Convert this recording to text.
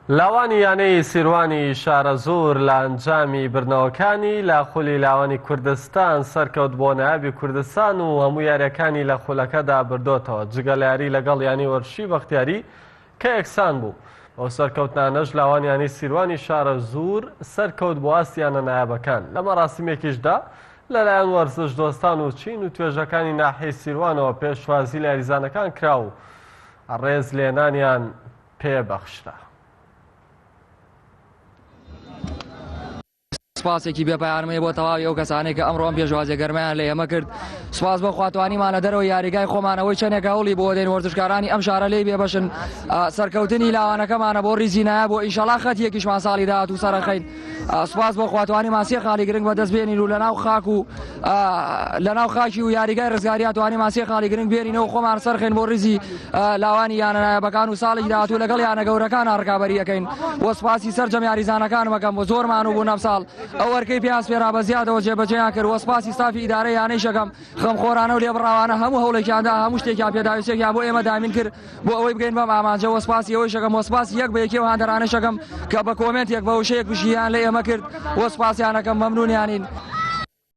لاوانی یانەی سیروانی شارەزوور لە ئەنجامی بردنەوەکانی لە خولی لاوانی کوردستان سەرکەوت بۆ نایابی کوردستان و هەموو یاریەکانی لە خولەکەدا بردۆتەوە جگە لە یاری لەگەڵ یانەی وەرزشی بەختیاری کە یەکسان بوو. بەو سەرکەوتنانەش لاوانی یانەی سیروانی شارەزوور سەرکەوت بۆ ئاستی یانە نایابەکان. لە مەراسیمێکیشدا لەلایەن وەرزش دۆستان و چین و توێژەکانی ناحیەی سیروانەوە پێشوازی لە یاریزانەکان کرا و ڕێز لێنانیان پێ بەخشرا. سوپاسێکی بێ پایانم هەیە بۆ تەواوی ئەو کەسانەی کە ئەمڕۆ ئەم پێشوازیە گەرمەیان لە ئێمە کرد. سوپاس بۆ خوا توانیمان لە دەرەوەی یاریگای خۆمان ئەوەی چەندێکە هەوڵی بۆ دەین وەرزشکارانی ئەم شارە لێی بێبەشن سەرکەوتنی لاوانەکەمانە بۆ ریزی نایاب و ئینشەڵا خەت یەکیشمان ساڵی داهاتوو سەرەخەین. سوپاس بۆ خوا توانیمان سێ خاڵی گرنگ بەدەست بێنین و لەناو خاک و لەناو خاکی و یاریگای ڕزگاریا توانیمان سێ خاڵی گرنگ بێنینەوە خۆمان سەرخەین بۆ ریزی لاوانی یانە نایابەکان و ساڵی داهاتوو لەگەڵ یانە گەورەکان ڕکابەری ئەکەین و سوپاسی سەرجەم یاریزانەکانم ئەکەم و زۆرمان و بوون ئەمساڵ ئەو ئەرکەی پێیان سپێرا بە زیادەوە جێبەجێیان کرد و سوپاسی ستافی ئیدارەی یانەیش ئەکەم خەمخۆرانە و لێبڕاوانە هەموو هەوڵێکیان دا هەموو شتێکیان پێداویستیەکیان بۆ ئێمە دامین کرد بۆ ئەوەی بگەین بەم ئامانجە و سوپاسی ئەوەیش ئەکەم و سوپاسی یەک بە یەکی ئەو هاندەرانەش ئەکەم کە بە کۆمێنتێک بە وشەیەک پشتگیریان لە ئێمە کرد و سوپاسیان ئەکەم مەمنونیانین.